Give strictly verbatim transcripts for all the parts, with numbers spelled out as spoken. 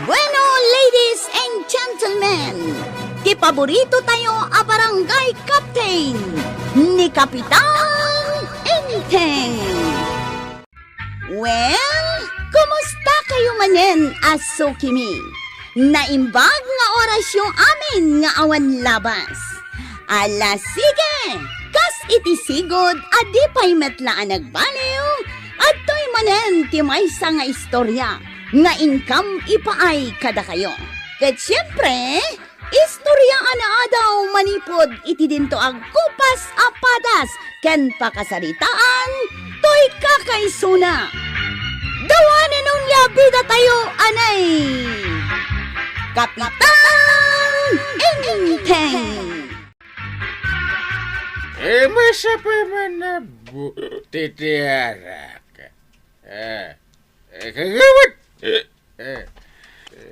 Bueno, ladies and gentlemen, ti paborito tayo a barangay captain, ni Kapitan Enteng. Well, kumusta kayo manen a sukimi? Naimbag nga orasyo amin nga awan labas. Ala, sige! Kas iti sigud a di pay met la a nagbaliw, adtoy manen ti maysa nga istorya nga inkam ipaay kadakayo. Ket siempre, istorya a naadaw manipud iti dinto a gupas a padas ken pakasaritaan toy kakaisuna. Dawanen unay a bida tayo, anay! Kapitan Enteng! Eh, masapay man na bu-, titiarak. Eh, eh, kagawad! Eh, eh,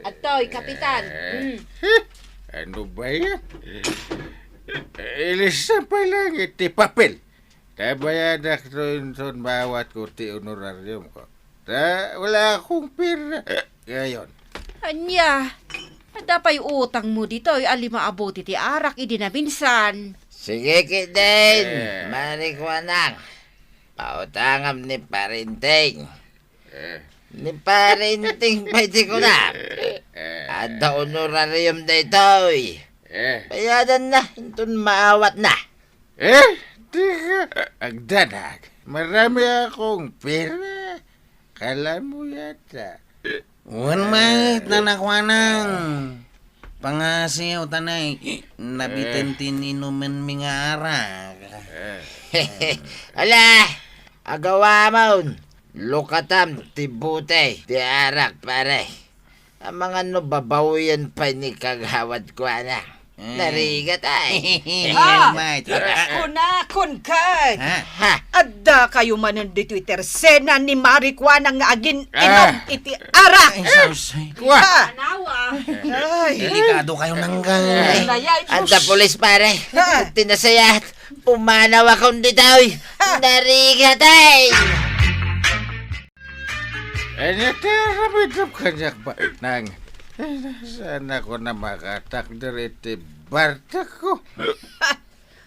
Adtoy, Kapitan. Eh, Mm. Ano ba yan? Ilista pa lang iti papel. Tabayadak to inton maawat ko ti honorarium ko. Ta, wala akong pera. Ngayon. Ania, adda pay utang mo ditoy a lima a bote ti arak idi naminsan. Sige, kidin. Eh. Marikuanang. Pautangam ni Parinteng. Eh. Ni Parinteng pay ti kunam. Eh. Adda honorarium daytoy. Eh. Bayadan na, inton maawat na. Eh? Di ka agdanag. Marami akong pera. Kala mo yata. Wen met, nanakuanang. Pangasiw, tanay. Nabiten tin inumen mi nga arak. Eh. Ala, agawamon. Lukatam ti bote ti arak, pare. Amangan no babawian pay ni kagawad kuana. Eh. Narigat ay. Ah, Mike. Kunakon ket. Ha? Ha? Adda kayo manen ditoy tersena ni Marikuanang nga agin-inom Ah. iti arak. Ay, sus, ay. Kua. Ha? Anawa. Ay. Delikado kayo nang kay. Ay, ay, Adda sus. Pulis, pare. Ha? Tinasayat. Pumanaw akong ditoy. Ha? Narigat ay. Ania ti aramidem kaniak ba nang, eh, saan ako na makatakder iti bartek ko?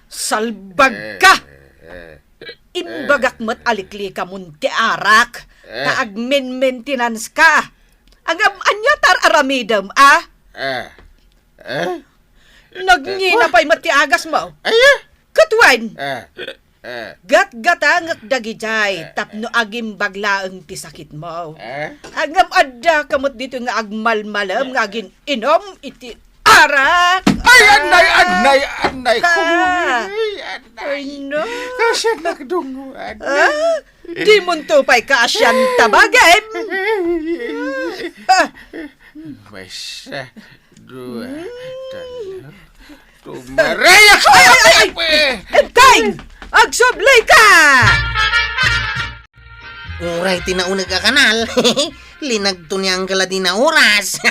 Salbag ka! Eh, eh, Imbagak met a liklikamon ti arak, eh, ta agmenmentenance ka. Ngem ania ti ar-aramidem, a? Eh, eh, Nagngina pay met ti agasmo. Aya? Ket wen? Eh, eh. Gatgatangek dagidiay tapno agimbag laeng ti sakitmo. Eh? Ngem adda ka met ditoy nga agmalmalem nga agin-inom iti arak. Ay, anay, anay, anay, Ka. Kuy, anay. Ay, no. Kasyan nagdunguan. Ah? Di mo to pay kaasyan tabagem. Ah. Maysa, dua, Hmm. talo. Tumaray ako! Ay, ay, ay, ay! Enteng! Agsubli ka! Uray ti nauneg a kanal. Linagto ni Uncle a di nauras.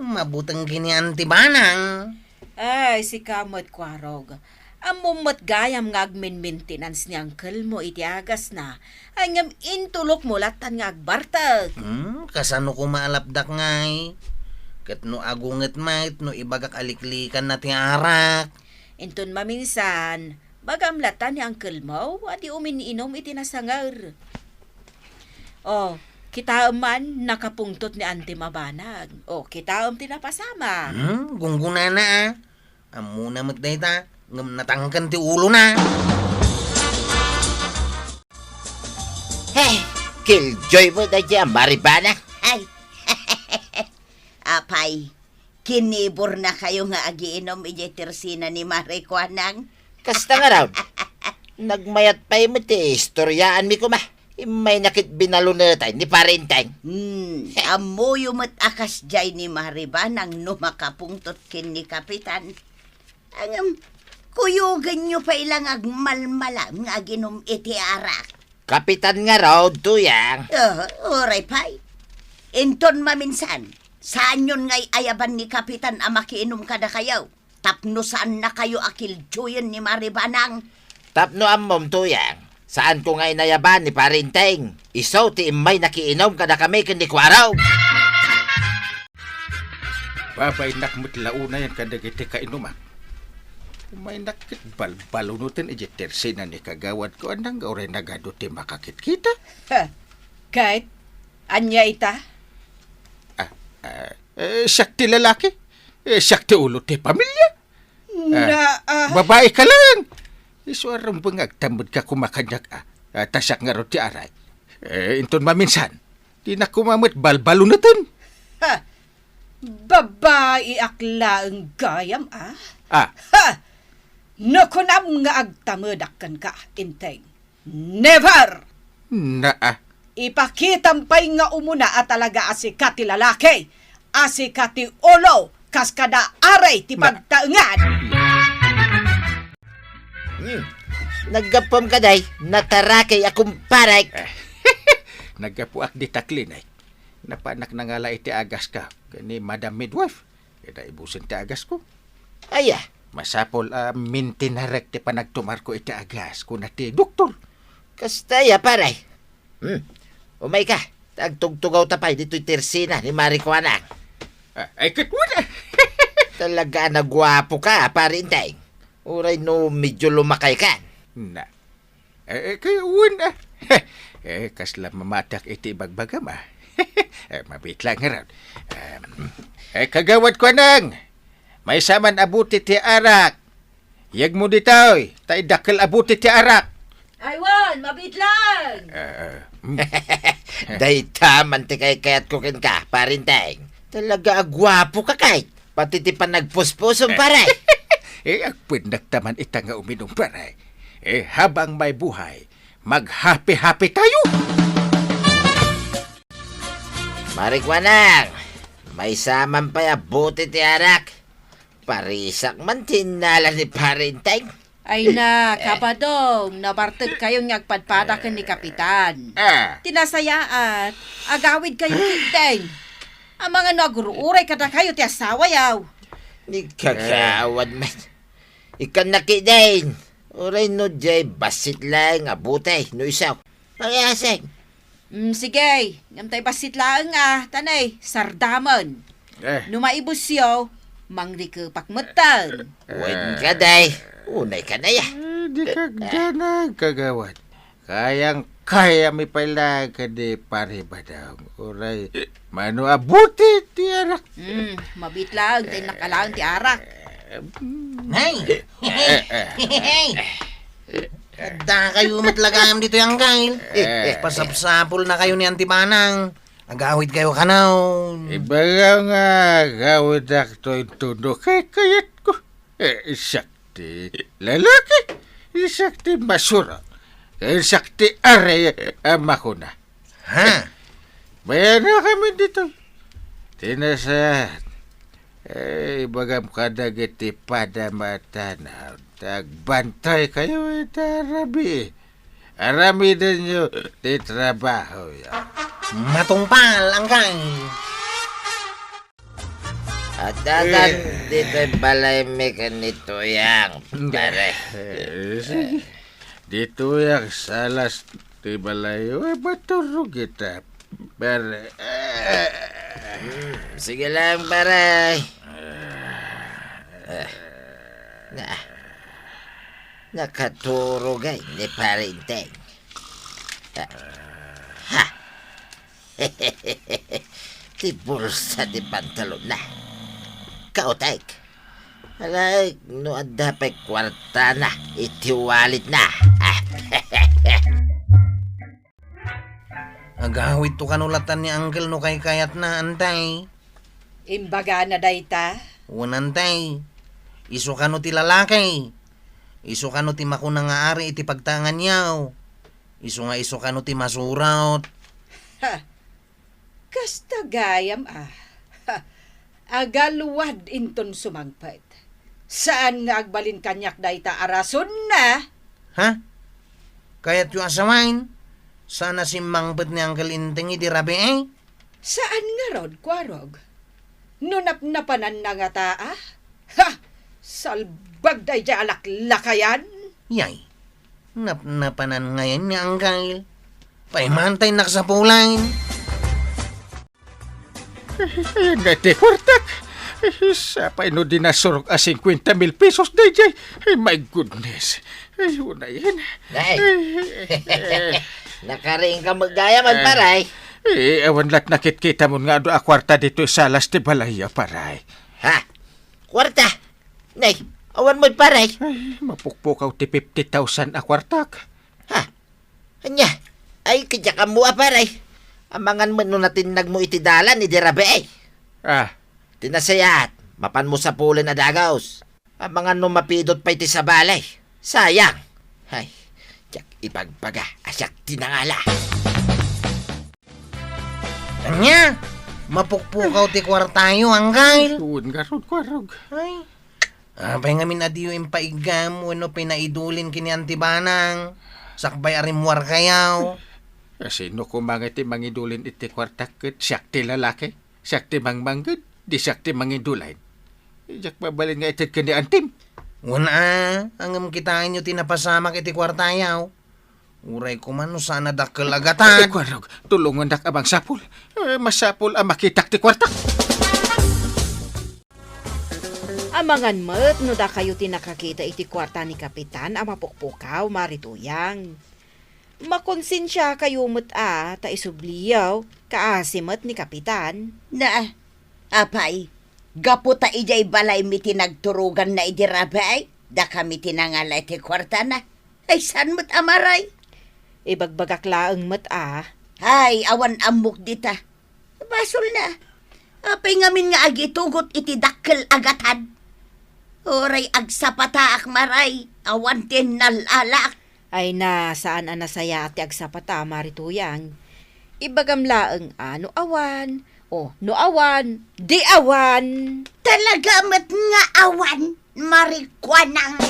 Mabuteng kini Auntie Banang. Ay, sika met, Kuarog. Ammom met gayam nga agmenmentenance ni uncle mo iti agasna. Ay, ngem intulok mo latan nga agbartek. Hmm, kasano koma a lapdak ngay? Ket no agunget met no ibagak a liklikanna ti arak. Inton maminsan, bagam latan ni uncle mo a di umin-inom iti nasanger. Oh, kitaem man, nakapungtot ni Antem a banag. Oh, kitaem ti napasama. Hmm, gunggonana, ah. Ammona met dayta, ngem natangken ti ulona. Hey, killjoy mo dayta, Mari Banag. Ay. Apay, kiniborna kayo nga agiinom idiay tersena ni Mari Kuanang? Kasta ngarud, nagmayat pay met ti istoryaanmi koma. Immayna ket binalunetay ni Pare Enteng. Hmm, ammoyo met a kasdiay ni Mari Banang no makapungtot ken ni Kapitan. Ngem, kuyogenyo pay la nga agmalmalam nga aginom iti arak. Kapitan ngarud, Tuyang. Ah, uray pay. Inton maminsan, saanyon nga ay-ayaban ni Kapitan a makiinom kadakayo, tapno saannakayo a killjoyen ni Mari Banang. Tapno ammom, Tuyang, saanko nga inayaban ni Pare Enteng. Isu ti immay nakiinom kadakami ken ni Kuarog. Babaynak met la unayen kadagiti kainumak. Umaynak ket balbalunoten idiay tersena ni kagawad ko, Anang, nga uray nagadu ti makakitkita. Ha? Ket, ania ita? Ah, ah, eh, siak ti lalaki. Eh, siak ti ulo ti pamilia. Na, ah, babaika laeng. Isu a rumbeng nga agtammed ka koma kaniak, ah. Ah, ta siak ngarud ti aray. Eh, inton maminsan, dinak koma met balbalunoten. Ha! Babaiak laeng gayam, ah? Ah. Ha! No kunam nga agtamedak kenka, Enteng. Never! Naa. Ipakitam pay nga umuna a talaga a sika ti lalaki, a sika ti ulo, kas kada aray ti pagtaengan. Hmm. Naggapuam kadi, nataraki a kumparek. Naggapuak dita klinik. Napanak nangala iti agaska ken ni Madam Midwife. Ita ibusen ti agasko. Aya. Masapul a mintinarek ti panagtumarko iti agas, kuna ti doktor. Kasta aya, pare. Hmm. Umayka, ta agtugtugawta pay ditoy tersena ni Mari Kuanang. Ah, ay, ket wen, ah. Talaga a naguapoka, pare Enteng. Uray no medyo lumakaykan. Na. Eh, eh, kay wen, ah. Eh, kasla mamatiak iti ibagbagam, ah. Eh, mabiit laeng ngarud. Em, eh, Kagawad Kuanang, maysa man a bote ti arak. Yegmo ditoy, ta idakkel a bote ti arak. Ay wen, mabiit laeng. Eh, eh, mm. Dayta man ti kaykayatko kenka, pare Enteng. Talaga a guapoka kay. Pati ti panagpuspusom, pare. Eh, agpennakta man ita nga uminum, pare. Eh, habang may buhay, maghapi-hapi tayo. Mari Kuanang, maysa man pay a bote ti arak. Parisak man ti innala ni Pare Enteng. Ay na, Kabadong, nabartek kayo nga agpadpada ken ni Kapitan. Ah. Ti nasayaat, agawid kayo ketdin. Amangan no agur-uray kadakayo ti asawayo. Ni kagawad met. Ikkan na ketdin. Uray no diay bassit laeng a bote, no isu. Ay, asing. Mm, sige, ngem tay bassit laeng a, tanay, sardamen. Eh. No maibusyo, mangrikepak metten. Wen ka, day. Unay ka na ya. Eh, di kagdanag, Kagawad. Kayang-kayami pay laeng kadi, Pare Badong. Uray, mano a bote ti arak. Mm, mabiit laeng, tay nakalaeng ti arak. Eh, mm. Nay! Eh, eh. Nay! Adda kayo met lagayam ditoy, Angkel. Eh. Pasapsapul na kayo ni Anti Banang. Agawid kayo kanaw. Ibaga nga agawidak toy tundo kay kayat ko. Eh, siak ti lalaki. Siak ti masuro. Eh, siak ti aray a makuna. Ha? Bayanakami ditoy. Ti nasayaat. Eh, ibagam kadagiti padam a tanaw, ta agbantay kayo ita rabii. Aramidenyo ti trabahoyo. Matungpal, Angkel. Adda, eh, ditoy balaymi ken ni Tuyang, pare. Eh, sige. Ditoy ak salas ti balay, eh, maturog ita, pare. Eh. Hmm, sige lang, pare. Eh, na, nakaturog ay ni Pare Enteng. Ah, ha! Ti bulsa ti pantalonna. Kautek. Alay, no adda pay kuartana iti walletna. Agawidto kano latta ni Angkel no kaykayatna, Antay. Imbagana dayta? Wen, Antay. Isu kano ti lalaki. Isu kano ti makuna nga ari iti pagtaenganyo. Isu nga isu kano ti masurot. Ha! Kasta gayam a. Ha! Agalwad inton sumangpet. Saan nga agbalin kaniak dayta a rasonna. Ha? Kayatyo a sawen? Saan a simmangpet ni Uncle Enteng idi rabii? Saan ngarud, Kuarog? No napnapananna ngata a? Ha! Salbag daydiay a laklakayan! Yay, napnapanan ngayen ni Angkel. Paimantay naksapulan. Ayan na ti kwartak. Sapay no di nasurok a cincuenta mil pesos daydiay. Ay, my goodness. Ay, unayen. Nay. Ay, eh, eh. Nakariing ka met gayam, eh, paray. Eh, awan la't nakitkitam nga adu a kuarta ditoy salas ti balay, a paray. Ha? Kuarta? Nay, awan met, paray. Ay, mapukpukaw ti fifty thousand a kuartak. Ha? Ania? Ay, kadiak ammo a, paray. Amangan met no natinnagmo iti dalan idi rabii. Ah. Ti nasayaat, mapanmo sapulen a dagus. Amangan no mapidot pay ti sabali. Sayang. Ay, diak ibagbaga a siak ti nangala. Ania? Mapukpukaw ti kuartayo, Angkel. Wen ngarud, Kuarog. Ay. Apay ngamin a diyo impaiggam wenno pinaidulin ken ni Anti Banang? Sakbay a rimmuarkayo. Sino koma nga ti mangidulin iti kuartak ket siak ti lalaki? Siak ti mangmangged, di siak ti mangidulin. Diak mabalin nga ited ken ni Antim. Wen a, ngem kitaenyo ti napasamak iti kuartayo. Uray koma no saan a dakkel a gatad. Ay, Kuarog, tulongannak a mangsapul. Eh, masapul a makitak ti kuartak. Amangan met no dakayo ti nakakita iti kuarta ni Kapitan a mapukpukaw, Mari Tuyang. Makonsensiakayo met a ta isubliyo, kaasi met ni Kapitan. Na, apay, gapu ta idiay balaymi ti nagturoganna idi rabii, dakami ti nangala iti kuartana. Ay, saan met a Mari? Ibagbagak laeng met a. Ay, awan ammok dita. Basolna. Apay ngamin nga agitugot iti dakkel a gatad? Uray agsapataak, Mari, awan ti nal-alak. Ay na, saan a nasayaat ti agsapata, Mari Tuyang. Ibagam laeng a no awan, o no awan, di awan. Talaga met nga awan, Mari Kuanang.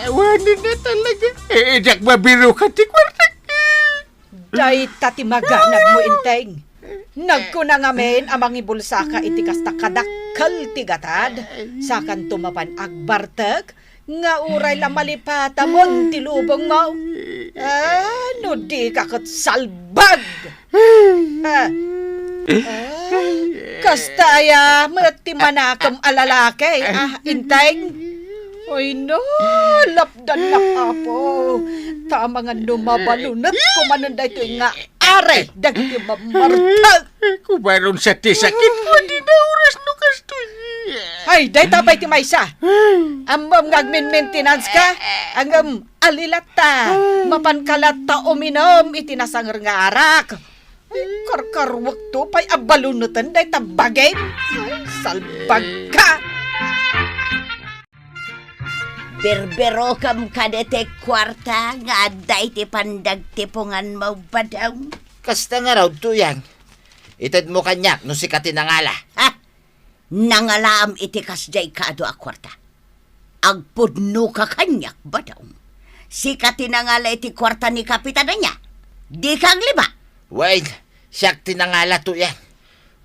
Awanen na talaga. Eh, diak mabirukan ti kuartak. Dayta ti maganabmo, Enteng. Nagkuna ngamin a mangibulsaka iti kasta kadakkel ti gatad, sakanto mapan agbartek, nga uray la malipatamon ti lubongmo. Ah, no dika ket salbag! Ah. Ah, kasta aya met ti manakem a lalaki, ah, Enteng? Ay no, lapdannak, Apo. Ta amangan no mabalunet komanen daytoy nga ari dagiti mammartek. Kubaron sa ti sakit mo, di na oras no kastoy. Ay, dayta pay ti maysa. Ammom nga agminmintenance ka, ngem alilatta. Mapanka latta uminum iti nasanger nga arak. Ay, karkaruwakto pay a baluneten dayta bagim. Ay, salbagka. Berberokam kadaytoy kuarta nga adda iti pandagtiponganmo, Badong. Kasta ngarud, Tuyang. Itedmo kaniak no sika ti nangala. Ha? Nangalaam iti kasdiay kaadu a kuarta. Agpudnoka kaniak, Badong. Sika ti nangala iti kuarta ni Kapitan, ania? Dika aglima. Wen, siak ti nangala, Tuyang.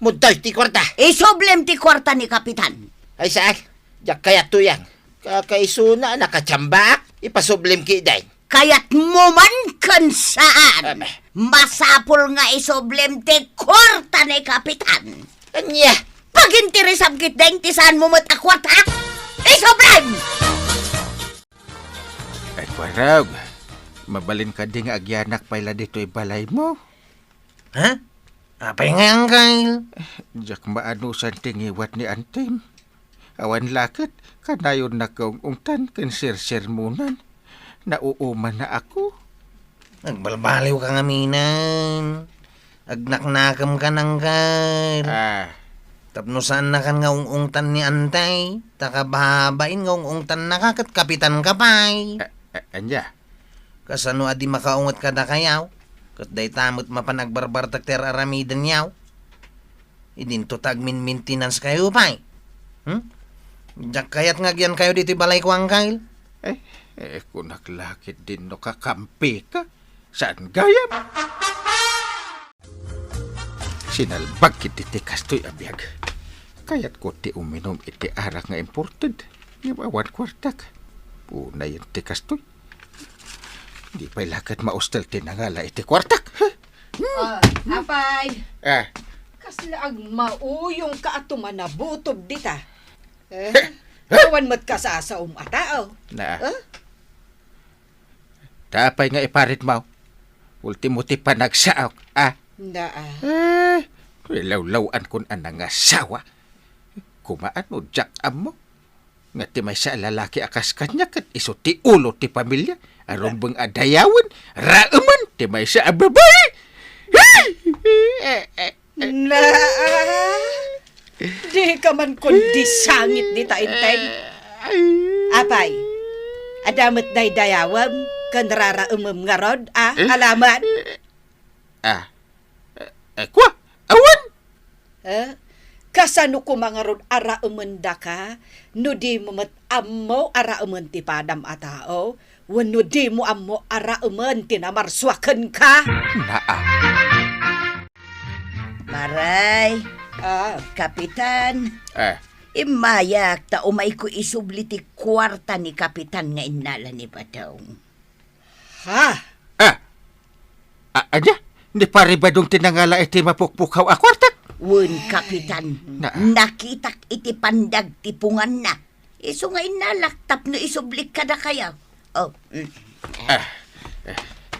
Mudtoy ti kuarta. Isublem ti kuarta ni Kapitan. Ay, saan? Diak kayat, Tuyang. Kakaisuna a nakatiambaak. Ipasublem ketdin. Kayatmo man ken saan. Aba. Masapul nga isublem ti kuarta ni Kapitan. Ania? Paginteresam ketdin ti saanmo met a kuarta. Isublem! Ay, Kuarog, mabalin kadi nga agyanak pay la ditoy balaymo? Ha? Apay nga, Angkel? Diak maanusan ti ngiwat ni Antim. Awan la ket, kanayon nakaung-ungtan ken sersermonan. Nauuman na ako. Agbalbaliw ka ngaminen. Agnaknakem ka, Angkel. Ah. Tapno saan nakan nga ung-ungtan ni Antay, ta kababain nga ung-ungtan naka ket kapitan ka pay. A-, a-, ania? Kasano a di makaunget kadakayaw? Ket dayta met mapan agbarbartek ti ar-aramidenyaw. Idinto ta agminmintenance kayo pay. Hmm? Diak kayat nga agyankayo ditoy balayko, Angkel. Eh, eh, kunak la ket dinno kakampika. Saan gayam? Sinalbag ket ti kastoy a biag. Kayatko ti uminum iti arak nga imported. Ngem awan kuartak. Unayen ti kastoy. Di pay la ket maustel ti nangala iti kuartak. Ah, apay. Ah. Kasla agmauyongka a tumanabutob dita. Eh? Awan met kasasaom a tao. Na. Eh? Apay nga iparitmo? Ultimo ti panagsaok, a? Na, a. Eh, ilawlaw-ankon a nangasawa. Kumaano, diak ammo? Nga ti maysa a lalaki a kas kaniak ket isu ti ulo ti pamilia. Arumbeng a dayawen, raemen ti maysa a babai. Eh, eh, Na, a. Dika man kundi sangit dita, Enteng. Apay, adda met daydayawem ken raraemem ngarud, a, Eh? Alaman? Ah, eh, eh, kwa, awan. Eh? Kasano koma ngarud a raemendaka no dimo met ammo a raemen ti padam a tao wenno dimo ammo a raemen ti namarsua kenka? Naa. Maray, Ah. Kapitan, Eh. Immayak ta umayko isubli ti kuarta ni Kapitan nga innala ni Badong. Ha? Ah. A-, ania? Ni Pare Badong ti nangala iti mapukpukaw a kuarta? Wen, Kapitan. Na- Nakitak iti pandagtipunganna. Isu nga innalak tapno isublik kadakayo. Oh, mm. Ah.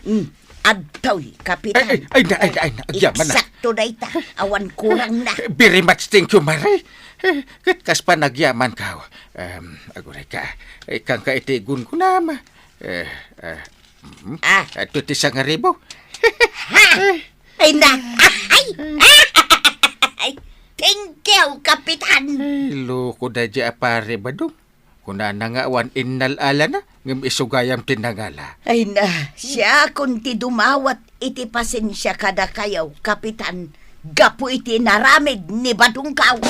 Mm. Adtoy, Kapitan. Ay, ay, ay, na, ay, na, ay, na. Agyaman na. Eksakto dayta. Awan kurang na. Very much thank you, Mare. Eh, ket kas panagyamankaw. Um, aguray ka. Ikkanka iti gungunam. Eh, eh, Mhm. Ah. Adto ti sangaribo. Ha! Ay na! Ay! Ay! Thank you, Kapitan! Ay, loko da di a Pare Badong. Kunana nga awan innal-alana, ngem isu gayam ti nangala. Ay na, siakon ti dumawat iti pasensia kadakayo, Kapitan, gapu iti naramid ni Badongkaw.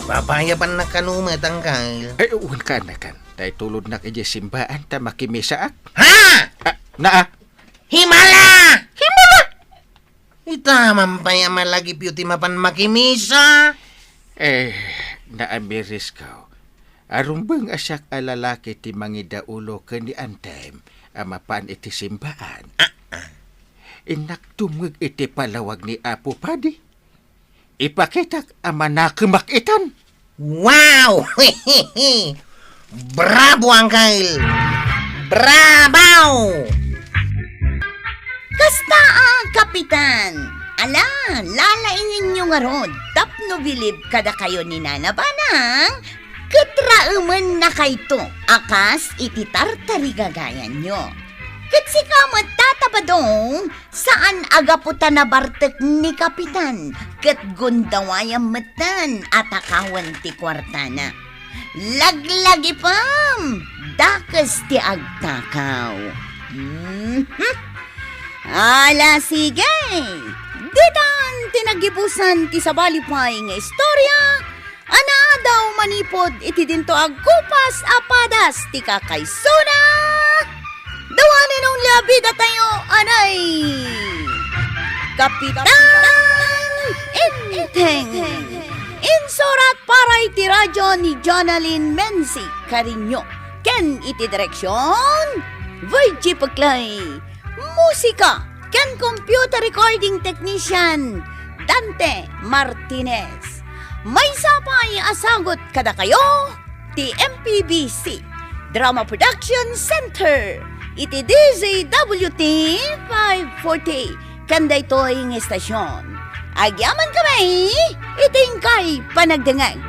Papayabannak kano met, Angkel? Ay, wen, kaanakan. Ta itulodnak idiay simbaan ta makimisaak. Ha? Ah, naa. Himala! Himala! Ita man pay a malagipyo ti mapan makimisa? Eh, naamiris ko. Arumbeng a siak a lalaki ti mangidaulo ken ni Antem a mapan iti simbaan. Ah, ah. Innak tumngeg iti palawag ni Apo Padi. Ipakitak a manakemak itan. Wow! Bravo, Angkel! Bravo! Kasta a, Kapitan! Ala, lalaingenyo ngarud tapno bilib kadakayo ni Nana Banang ket raemennakayto a kas iti tartarigagayanyo. Ket sika met, Tata Badong, saan a gapu ta nabartek ni Kapitan ket gundawayam metten a takawen ti kuartana. Laglagipem, dakes ti agtakaw. Mhm. Ala, sige. Ditan ti naggibusan ti sabali pay nga istorya a naadaw manipud iti dinto a gupas a padas ti kakaysona. The one and only a bidatayo, anay, Kapitan Enteng. Insurat para iti radyo ni Jonalyn Menzi Cariño ken iti direksion, Virgie Peclay. Musika ken computer recording technician, Dante Martinez. Maysa pay a sagut kadakayo ti M P B C Drama Production Center iti D Z W T five forty ken daytoy nga estasion. Agyaman kami iti inkay panagdengngeg.